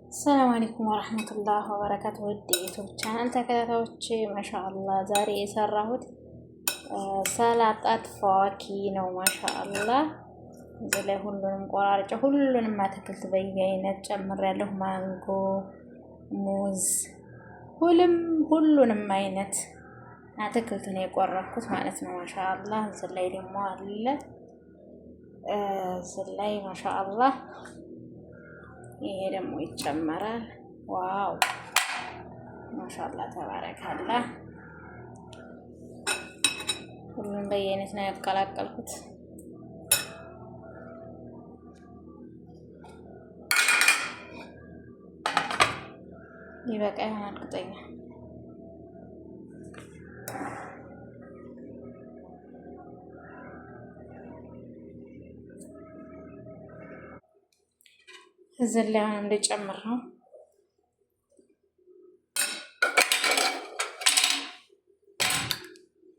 السلام عليكم ورحمة الله وبركاته። ውድ YouTube channel ተከታታዮች ማሻአላህ ዛሬ የሰራሁት سلطة فواكه ነው። ማሻአላህ እዚህ ላይ ሁሉንም ቆራርጬ ሁሉንም አትክልት በየአይነት ጨምሬያለሁ። ማንጎ፣ ሙዝ፣ ሁሉንም አይነት አትክልት ነው የቆረኩት ማለት ነው። ማሻአላህ እዚህ ላይ ደግሞ አለ እዚህ ላይ ማሻአላህ ይሄ ደግሞ ይጨመራል። Wow ማሻአላህ ተባረካላ። ሁሉም በየአይነት ነው ያቀላቀልኩት። ይበቃ ይሆናል እርግጠኛ። እዚህ ላይ አሁንም ልጨምር ነው።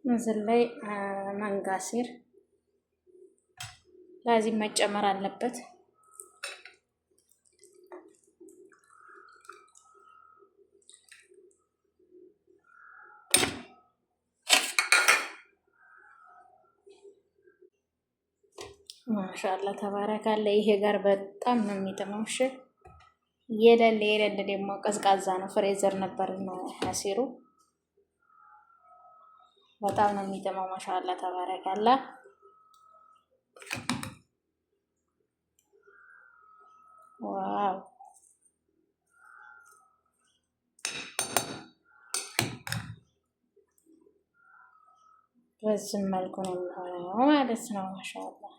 እዚህ ላይ ማንጋ ሲር ላዚም መጨመር አለበት። ማሻአላ ተባረካለ። ይሄ ጋር በጣም ነው የሚጥመው። እሺ የሌለ የሌለ ደግሞ ቀዝቃዛ ነው። freezer ነበር عصير ኡ በጣም ነው የሚጥመው። ማሻአላ ተባረካላ። Wow በዚህ መልኩ ነው የሚሆነው ማለት ነው። ማሻአላ።